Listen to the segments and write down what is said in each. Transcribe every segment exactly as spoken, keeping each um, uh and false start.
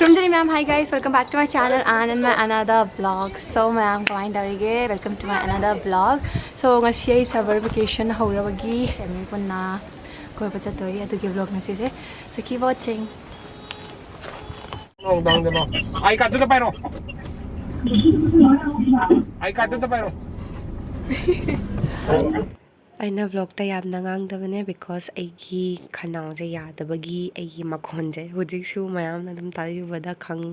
ꯈꯨꯔꯨꯝꯖꯔꯤ ꯃꯌꯥꯝ꯫ Hi guys, welcome back to my channel and in my another vlog. So ꯃꯌꯥꯝ ꯀꯃꯥꯏꯅ ꯇꯧꯔꯤꯒꯦ? Welcome to my another vlog. So ꯉꯁꯤ ꯑꯩ summer vacation ꯍꯧꯔꯕꯒꯤ family ꯄꯨꯟꯅ ꯀꯣꯏꯕ ꯆꯠꯇꯣꯔꯤ, ꯑꯗꯨꯒꯤ vlog ꯉꯁꯤꯁꯦ꯫ So keep watching. ꯑꯥꯏ ꯀꯥꯔꯗꯇꯨꯗ ꯄꯥꯏꯔꯣ꯫ ꯑꯥꯏ ꯀꯥꯔꯗꯇꯨꯗ ꯄꯥꯏꯔꯣ꯫ ꯑꯩꯅ ꯕ꯭ꯂꯣꯛꯇ ꯌꯥꯝꯅ ꯉꯥꯡꯗꯕꯅꯦ, because ꯑꯩꯒꯤ ꯈꯅꯥꯎꯁꯦ ꯌꯥꯗꯕꯒꯤ ꯑꯩꯒꯤ ꯃꯈꯣꯟꯁꯦ ꯍꯧꯖꯤꯛꯁꯨ ꯃꯌꯥꯝꯅ ꯑꯗꯨꯝ ꯇꯥꯕꯤꯕꯗ ꯈꯪ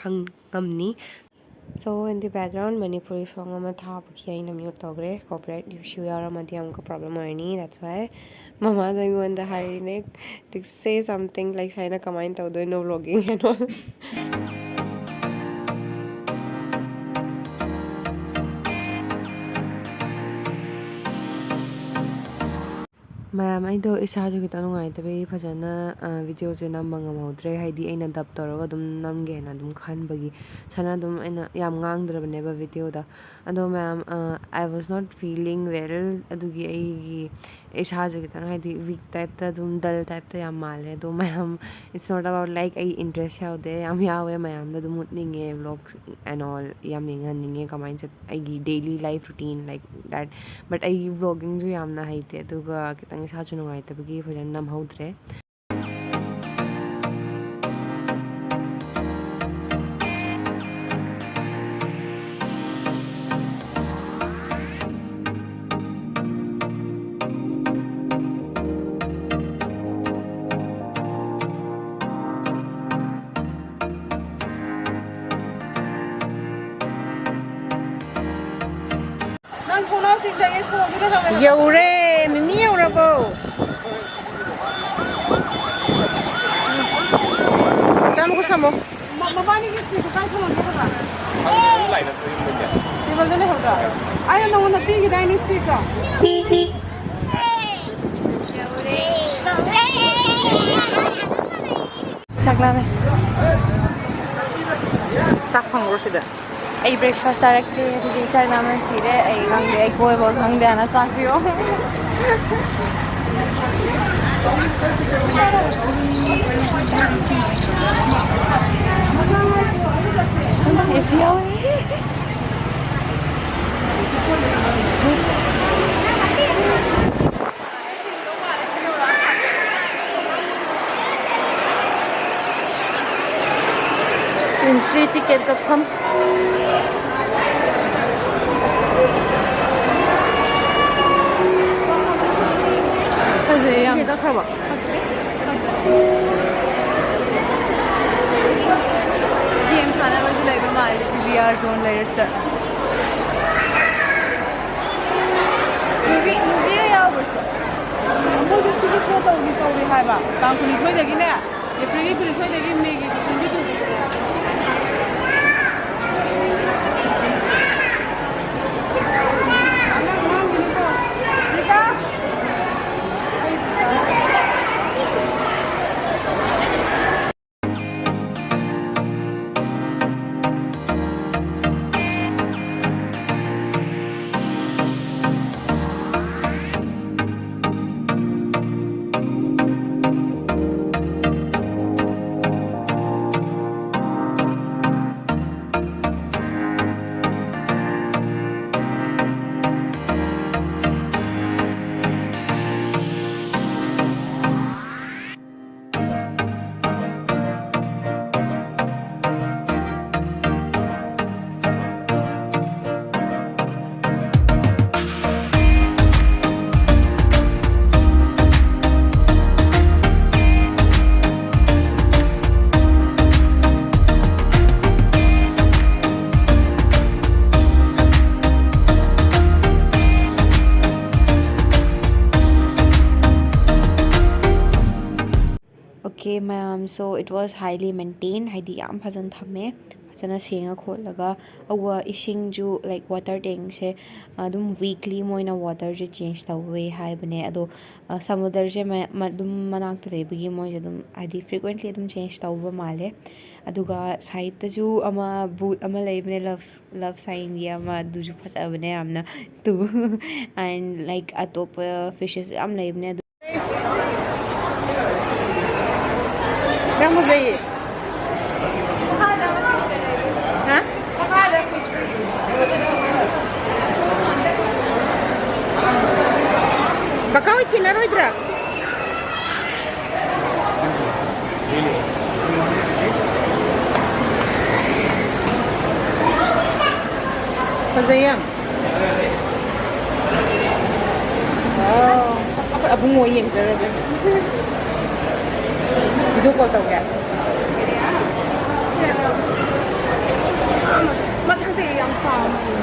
ꯈꯪꯉꯝꯅꯤ꯫ So in the background Manipuri song ꯑꯃ ꯊꯥꯕꯒꯤ ꯑꯩꯅ mute ꯇꯧꯈ꯭ꯔꯦ꯫ Copyright issue ꯌꯥꯎꯔꯝꯃꯗꯤ ꯑꯃꯨꯛꯀ problem ꯑꯣꯏꯔꯅꯤ꯫ That's why ꯃꯃꯥꯗ ꯑꯩꯉꯣꯟꯗ ꯍꯥꯏꯔꯤꯅꯦ, like, say something, like, ꯁꯥꯏꯅ ꯀꯃꯥꯏꯅ ꯇꯧꯗꯣꯏꯅꯣ vlogging and all. ꯃꯌꯥꯝ, ꯑꯩꯗꯣ ꯏꯁꯥꯁꯨ ꯈꯤꯇꯪ ꯅꯨꯡꯉꯥꯏꯇꯕꯒꯤ ꯐꯖꯅ ꯚꯤꯗꯤꯑꯣꯁꯦ ꯅꯝꯕ ꯉꯝꯍꯧꯗ꯭ꯔꯦ꯫ ꯍꯥꯏꯗꯤ ꯑꯩꯅ dub ꯇꯧꯔꯒ ꯑꯗꯨꯝ ꯅꯝꯒꯦꯅ ꯑꯗꯨꯝ ꯈꯟꯕꯒꯤ ꯁꯨꯃꯥꯏꯅ ꯑꯗꯨꯝ ꯑꯩꯅ ꯌꯥꯝ ꯉꯥꯡꯗ꯭ꯔꯕꯅꯦꯕ ꯚꯤꯗꯤꯑꯣꯗ꯫ ꯑꯗꯣ ꯃꯌꯥꯝ, I was not feeling well, ꯑꯗꯨꯒꯤ ꯑꯩꯒꯤ ꯏꯁꯥꯁꯦ ꯈꯤꯇꯪ ꯍꯥꯏꯗꯤ weak typeꯇ ꯑꯗꯨꯝ dull typeꯇ ꯌꯥꯝ ꯃꯥꯜꯂꯦ꯫ ꯑꯗꯣ ꯃꯌꯥꯝ, it's not about like ꯑꯩ interest ꯌꯥꯎꯗꯦ, ꯌꯥꯝ ꯌꯥꯎꯋꯦ, ꯃꯌꯥꯝꯗ ꯑꯗꯨꯝ ꯎꯠꯅꯤꯡꯉꯦ, vlogs and all ꯌꯥꯝ ꯌꯦꯡꯍꯟꯅꯤꯡꯉꯦ ꯀꯃꯥꯏꯅ ꯆꯠ ꯑꯩꯒꯤ daily life routine like that. But ꯑꯩ vloggingꯁꯨ ꯌꯥꯝꯅ ꯍꯩꯇꯦ, ꯑꯗꯨꯒ ꯈꯤꯇꯪ ꯏꯁꯥꯁꯨ ꯅꯨꯡꯉꯥꯏꯇꯕꯒꯤ ꯐꯖꯅ ꯅꯝꯍꯧꯗ꯭ꯔꯦ꯫ ꯅꯪ ꯊꯣꯡꯅꯥꯎ ꯆꯤꯡꯊꯒꯦ, ꯁꯣꯒꯤꯗ ꯊꯝꯃꯦ꯫ ꯌꯧꯔꯦ꯫ ꯃꯤꯃꯤ ꯌꯧꯔꯕꯣ? ꯆꯥꯃ ꯈꯨꯠ ꯁꯝꯃꯣ꯫ ꯃ- ꯃꯕꯥꯅꯤꯒꯤ ꯁ꯭ꯄꯤꯛꯇꯣ ꯀꯥꯏ ꯊꯝꯃꯝꯒꯦ ꯍꯥꯏꯕ? ꯇꯦꯕꯜꯗ ꯂꯩꯍꯧꯗ꯭ꯔꯣ? ꯑꯩꯅ ꯅꯉꯣꯟꯗ ꯄꯤꯈꯤꯗꯥꯏꯅꯦ ꯁ꯭ꯄꯤꯛꯇꯣ? ꯆꯥꯛ ꯂꯥꯝꯃꯦ꯫ ꯆꯥꯛ ꯐꯪꯕ꯭ꯔꯣ ꯁꯤꯗ? ꯑꯩ breakfast ꯆꯥꯔꯛꯇꯦ, ꯑꯗꯨꯗꯤ ꯆꯥꯛ ꯂꯥꯝꯃꯟ ꯁꯤꯔꯦ꯫ ꯑꯩ ꯈꯪꯗꯦ, ꯑꯩ ꯀꯣꯏꯕ ꯈꯪꯗꯦ, ꯍꯥꯟꯅ ꯆꯥꯛ ꯄꯤꯔꯛꯑꯣ꯫ Entry ticket ꯀꯛꯐꯝ꯫ ꯐꯖꯩ ꯌꯥꯝ꯫ ꯇꯤꯀꯦꯠ ꯀꯛꯈ꯭ꯔꯕꯣ? ꯒꯦꯝ ꯁꯥꯟꯅꯕꯁꯨ ꯂꯩꯕ ꯃꯥꯜꯂꯦ, ꯁꯤ ꯚꯤ ꯑꯥꯔ ꯖꯣꯟ ꯂꯩꯔꯁꯤꯗ꯫ ꯃꯨꯚꯤ, ꯃꯨꯚꯤꯒ ꯌꯥꯎꯕ꯭ꯔꯣ ꯁꯤꯗ? ꯃꯣꯏꯁꯨ ꯁꯤꯒꯤ ꯁꯣ ꯇꯧꯔꯤ, ꯇꯧꯔꯤ ꯍꯥꯏꯕ꯫ ꯇꯥꯡ ꯀꯨꯟꯅꯤꯊꯣꯏꯗꯒꯤꯅꯦ, ꯑꯦꯄ꯭ꯔꯤꯜꯒꯤ ꯀꯨꯟꯅꯤꯊꯣꯏꯗꯒꯤ ꯃꯦꯒꯤ ꯇ꯭ꯋꯦꯟꯇꯤ ꯇꯨ꯫ Okay, ꯃꯌꯥꯝ, so it was highly maintained, ꯍꯥꯏꯗꯤ ꯌꯥꯝ ꯐꯖꯅ ꯊꯝꯃꯦ, ꯐꯖꯅ ꯁꯦꯡꯉ ꯈꯣꯠꯂꯒ꯫ ꯑꯗꯨꯒ ꯏꯁꯤꯡꯁꯨ, like, water tankꯁꯦ ꯑꯗꯨꯝ weekly ꯃꯣꯏꯅ waterꯁꯦ change ꯇꯧꯋꯦ ꯍꯥꯏꯕꯅꯦ꯫ ꯑꯗꯣ, ꯑ, ꯁꯃꯨꯗ꯭ꯔꯁꯦ ꯃ-, ꯃ-, ꯑꯗꯨꯝ ꯃꯅꯥꯛꯇ ꯂꯩꯕꯒꯤ ꯃꯣꯏꯁꯦ ꯑꯗꯨꯝ, ꯍꯥꯏꯗꯤ, frequently ꯑꯗꯨꯝ change ꯇꯧꯕ ꯃꯥꯜꯂꯦ꯫ ꯑꯗꯨꯒ sideꯇꯁꯨ ꯑꯃ boat ꯑꯃ ꯂꯩꯕꯅꯦ, love, love signꯒꯤ ꯑꯃ, ꯑꯗꯨꯁꯨ ꯐꯖꯕꯅꯦ ꯌꯥꯝꯅ꯫ ꯇꯨ꯫ And, like, ꯑꯇꯣꯞꯄ fishes ꯌꯥꯝ ꯂꯩꯕꯅꯦ ꯑꯗꯨ꯫ ꯌꯥꯝ ꯐꯖꯩꯌꯦ꯫ ꯍꯥ? ꯀꯀꯥ ꯍꯣꯏ ꯊꯤꯟꯅꯔꯣꯏꯗ꯭ꯔꯥ? ꯐꯖꯩ ꯌꯥꯝ꯫ ꯋꯥꯎ꯫ ꯑꯁ, ꯑꯩꯈꯣꯏ ꯑꯕꯨꯡꯉꯣ ꯌꯦꯡꯖꯔꯒꯦ꯫ ꯚꯤꯗꯤꯑꯣ ꯀꯣꯜ ꯇꯧꯒꯦ꯫ ꯃꯊꯛꯇ ꯌꯥꯝ ꯆꯥꯎꯅ ꯎꯏ꯫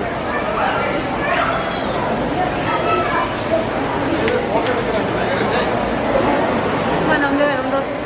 ꯃꯅꯝꯗꯣ ꯌꯥꯝ ꯅꯝꯊꯤ꯫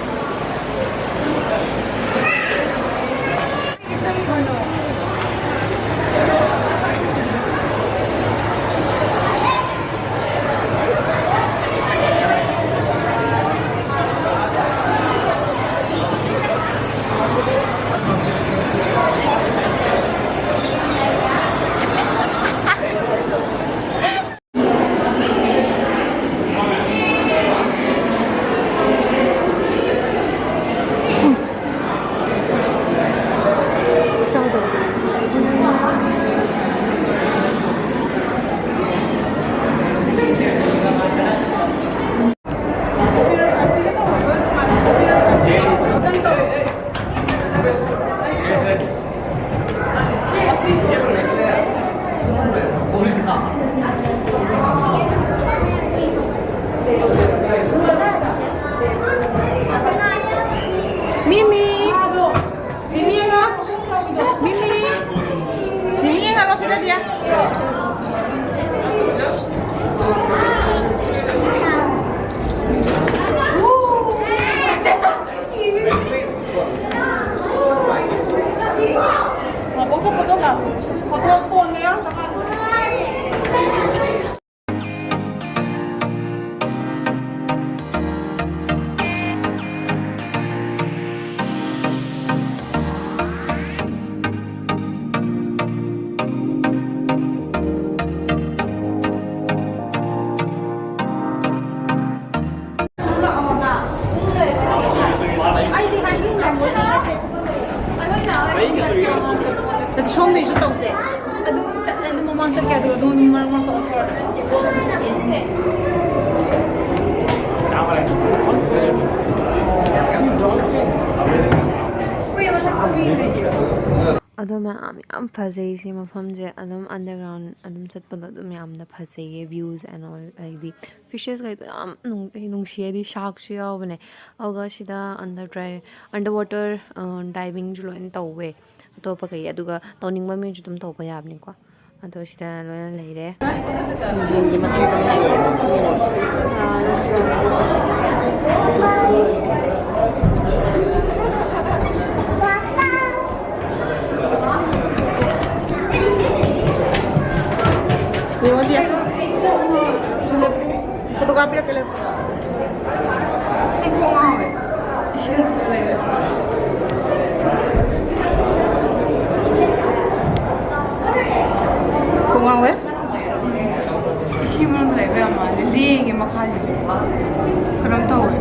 ꯃꯤꯃꯤ! ꯃꯤꯃꯤ ꯌꯦꯡꯉꯣ! ꯃꯤꯃꯤ! ꯃꯤꯃꯤ ꯌꯦꯡꯍꯜꯂꯣ ꯁꯤꯗꯗꯤ꯫ ꯃꯕꯣꯛꯇꯣ ꯐꯣꯇꯣ ꯀꯥꯞꯄꯣ꯫ ꯐꯣꯇꯣ ꯐꯣꯟ ꯃꯌꯥꯝ ꯀꯥꯞꯍꯜꯂꯣ꯫ ꯁꯣꯝꯗꯩꯁꯨ ꯇꯧꯁꯦ꯫ ꯑꯗꯨꯝ ꯆꯠꯂꯦ, ꯑꯗꯨꯝ ꯃꯃꯥꯡ ꯆꯠꯀꯦ, ꯑꯗꯨꯒ ꯑꯗꯨꯝ, ꯑꯗꯨꯝ ꯃꯔꯛ ꯃꯔꯛꯇ ꯑꯣꯟꯊꯣꯔꯛꯑꯦ꯫ ꯑꯩꯈꯣꯏ ꯃꯁꯛ ꯈꯪꯕꯤ ꯂꯩꯌꯦ꯫ ꯑꯗꯣ ꯃꯌꯥꯝ ꯌꯥꯝ ꯐꯖꯩ ꯁꯤ ꯃꯐꯝꯁꯦ꯫ ꯑꯗꯨꯝ underground ꯑꯗꯨꯝ ꯆꯠꯄꯗꯣ ꯑꯗꯨꯝ ꯌꯥꯝꯅ ꯐꯖꯩꯌꯦ, views and all, ꯍꯥꯏꯗꯤ ꯐꯤꯁꯦꯁꯀꯩꯗꯣ ꯌꯥꯝ ꯅꯨꯡ-, ꯅꯨꯡꯁꯤ, ꯍꯥꯏꯗꯤ sharkꯁꯨ ꯌꯥꯎꯕꯅꯦ꯫ ꯑꯗꯨꯒ ꯁꯤꯗ under dry-, underwater divingꯁꯨ ꯂꯣꯏꯅ ꯇꯧꯋꯦ ꯑꯇꯣꯞꯄꯈꯩ꯫ ꯑꯗꯨꯒ ꯇꯧꯅꯤꯡꯕ ꯃꯤꯁꯨ ꯑꯗꯨꯝ ꯇꯧꯕ ꯌꯥꯕꯅꯤꯀꯣ꯫ ꯑꯗꯣ ꯁꯤꯗ ꯂꯣꯏꯅ ꯂꯩꯔꯦ꯫ ꯃꯤꯡꯁꯦꯜꯒꯤ ꯃꯊꯛꯇ ꯌꯦꯡꯉꯣ, ꯗꯤꯌꯥ꯫ ꯐꯣꯇꯣ ꯀꯥꯞꯄꯤꯔꯛꯀꯦ, ꯂꯦꯞꯄꯣ꯫ ꯑꯩ ꯀꯣꯛ ꯉꯥꯎꯋꯦ꯫ ꯏꯁꯤꯡ ꯂꯩꯔꯦ꯫ ꯀꯣꯛ ꯉꯥꯎꯋꯦ? ꯏꯁꯤꯡ ꯃꯅꯨꯡꯗ ꯂꯩꯕ ꯌꯥꯝ ꯃꯥꯜꯂꯦ꯫ ꯂꯦꯡꯉꯦ ꯃꯈꯥꯁꯤꯁꯨ꯫ ꯀꯩꯅꯣꯝ ꯇꯧꯋꯦ꯫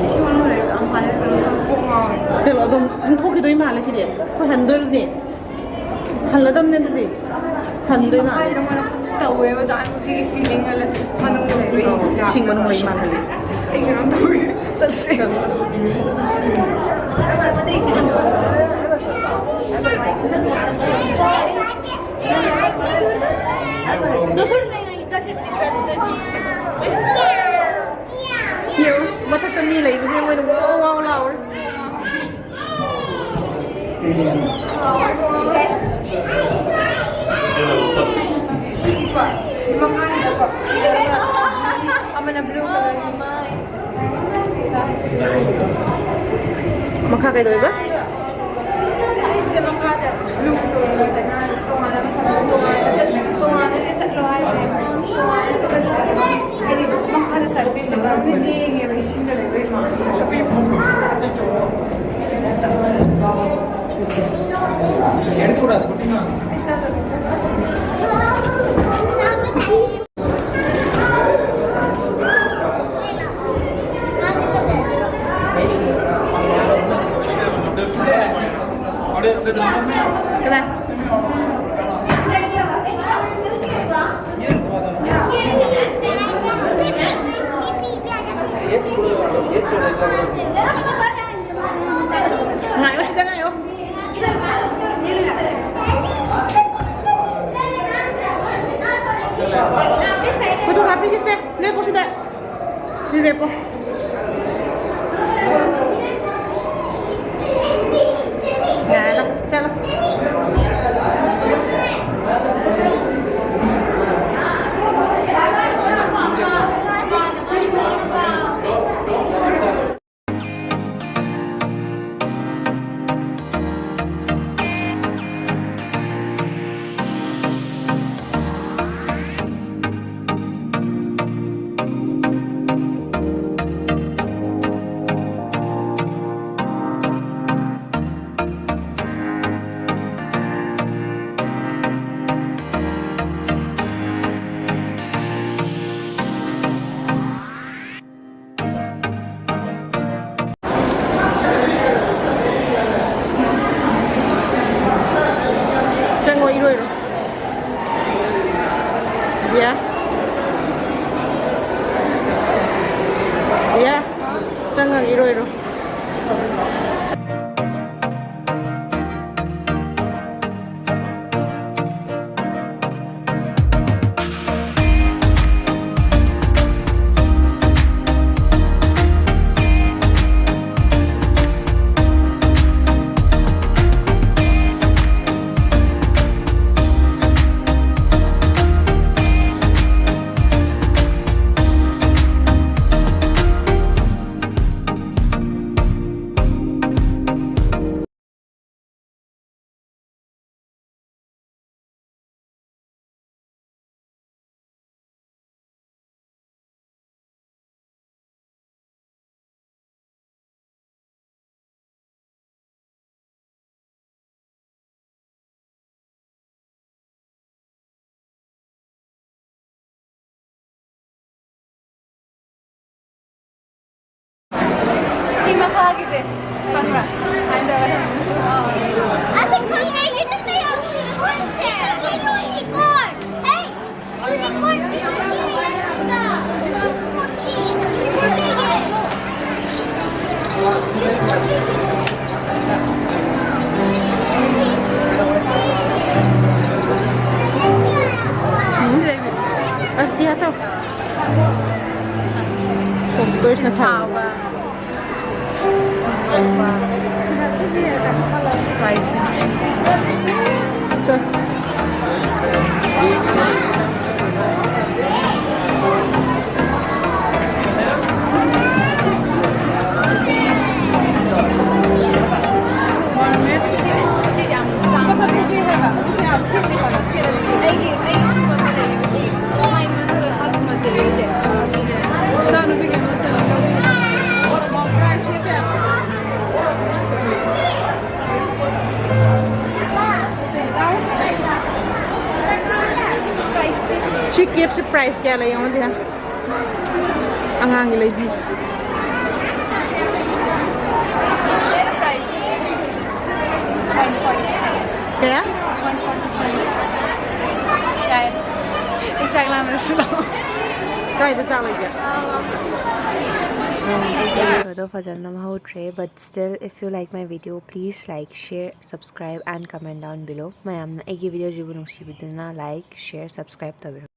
ꯏꯁꯤꯡ ꯃꯅꯨꯡꯗ ꯂꯩꯕ ꯌꯥꯝ ꯃꯥꯜꯂꯦ꯫ ꯀꯩꯅꯣꯝ ꯇꯧꯋꯦ꯫ ꯀꯣꯛ ꯉꯥꯎꯋꯦ꯫ ꯆꯠꯂꯣ, ꯑꯗꯨꯝ, ꯑꯗꯨꯝ ꯊꯣꯛꯈꯤꯗꯣꯏ ꯃꯥꯜꯂꯦ ꯁꯤꯗꯤ꯫ ꯑꯩꯈꯣꯏ ꯍꯟꯗꯣꯏꯔꯗꯤ꯫ ꯍꯜꯂꯗꯝꯅꯦ ꯑꯗꯨꯗꯤ꯫ ꯍꯟꯗꯣꯏ ꯃꯥꯜꯂꯦ꯫ ꯃꯈꯥꯁꯤꯗ ꯃꯣꯏꯅ ꯀꯨꯠꯁꯨ ꯇꯧꯋꯦꯕ, ꯖꯥꯠ ꯃꯁꯤꯒꯤ feeling ꯑꯃ ꯂꯩ꯫ ꯃꯅꯨꯡꯗ ꯂꯩꯕ ꯑꯧ, ꯌꯦꯡꯉꯤ꯫ ꯏꯁꯤꯡ ꯃꯅꯨꯡ ꯂꯩ ꯃꯥꯜꯍꯜꯂꯤ꯫ ꯑꯩ ꯀꯩꯅꯣꯝ ꯇꯧꯋꯦ꯫ ꯆꯠꯁꯦ꯫ ꯆꯠꯂꯣ, ꯆꯠꯂꯣ꯫ ꯌꯦꯡꯉꯨ, ꯃꯊꯛꯇ ꯃꯤ ꯂꯩꯕꯁꯦ ꯃꯣꯏꯅ ꯋꯥꯎ ꯋꯥꯎ ꯂꯥꯎꯔꯦ꯫ ꯁꯤꯒꯤꯀꯣ, ꯁꯤ ꯃꯈꯥꯁꯤꯗꯀꯣ, ꯁꯤꯗ ꯑꯃꯅ blue colour꯫ ꯃꯈꯥ ꯀꯩꯗꯧꯋꯦꯕ? ꯁꯤꯗ ꯃꯈꯥꯗ blue colour ꯑꯣꯏꯗꯅ ꯇꯣꯉꯥꯟꯅ ꯑꯃ ꯊꯝꯃꯒ ꯇꯣꯉꯥꯟꯅ ꯆꯠ-, ꯇꯣꯉꯥꯟꯅ ꯆꯠꯂꯣ ꯍꯥꯏꯕꯅꯦꯕ꯫ ꯇꯣꯉꯥꯟꯅ ꯆꯠꯂꯣ ꯍꯥꯏꯕꯅꯦꯕ꯫ ꯍꯥꯏꯗꯤ ꯃꯈꯥꯗ surface ꯂꯩꯕ ꯃꯤꯁꯤꯡꯗ ꯂꯩꯕ ꯏꯃꯥꯟꯅꯕꯤ꯫ ꯉꯥꯏꯌꯣ, ꯁꯤꯗ ꯉꯥꯏꯌꯣ꯫ ꯐꯣꯇꯣ ꯀꯥꯞꯄꯤꯒꯦꯁꯦ꯫ ꯂꯦꯞꯄꯣ ꯁꯤꯗ꯫ ꯁꯤꯗ ꯂꯦꯞꯄꯣ꯫ ꯌꯥꯔꯦ, ꯆꯠꯂꯣ꯫ ꯆꯪꯉꯣ, ꯏꯔꯣꯏꯔꯣ꯫ ꯌꯥ꯫ ꯌꯥ꯫ ꯆꯪꯉꯒ ꯏꯔꯣꯏꯔꯣ꯫ ꯁꯤ ꯃꯈꯥꯒꯤꯁꯦ ꯈꯪꯕ꯭ꯔꯥ? ꯍꯥꯏꯗꯕ꯫ ꯑꯁꯤ ꯈꯪꯉꯦ, ꯑꯩ ꯍꯦꯛꯇ ꯀꯩ unicorn ꯁꯦ, unicorn꯫ Hey! Unicorn ꯁꯦ ꯌꯥꯝ ꯊꯤꯅ ꯌꯥꯝꯅ꯫ ꯎꯝ꯫ ꯑꯁ, ꯇꯤꯌꯥ ꯇꯧ꯫ ꯀꯣꯀ꯭ꯔꯣꯁꯅ ꯁꯥꯎ꯫ ꯁꯥꯎꯕ꯫ Spicy. ꯆꯣ꯫ ꯁꯤ ꯀꯦꯞꯁꯤ price ꯀꯌꯥ ꯂꯩ ꯌꯦꯡꯉꯣ, ꯗꯤꯌꯥ꯫ ꯑꯉꯥꯡꯒꯤ ꯂꯩꯕꯤꯁꯤ꯫ ꯀꯌꯥ? ꯌꯥꯏ꯫ ꯑꯩ ꯆꯥꯛ ꯂꯥꯝꯃꯦ, ꯁꯤ ꯂꯥꯛꯑꯣ꯫ ꯀꯥꯏꯗ ꯆꯥꯛ ꯂꯩꯒꯦ? ꯑꯗꯣ ꯐꯖꯅ ꯅꯝꯍꯧꯗ꯭ꯔꯦ, but still, if you like my video, please like, share, subscribe and comment down below. ꯃꯌꯥꯝꯅ ꯑꯩꯒꯤ videoꯁꯤꯕꯨ ꯅꯨꯡꯁꯤꯕꯤꯗꯨꯅ like, share, subscribe ꯇꯧꯕꯤꯔꯣ꯫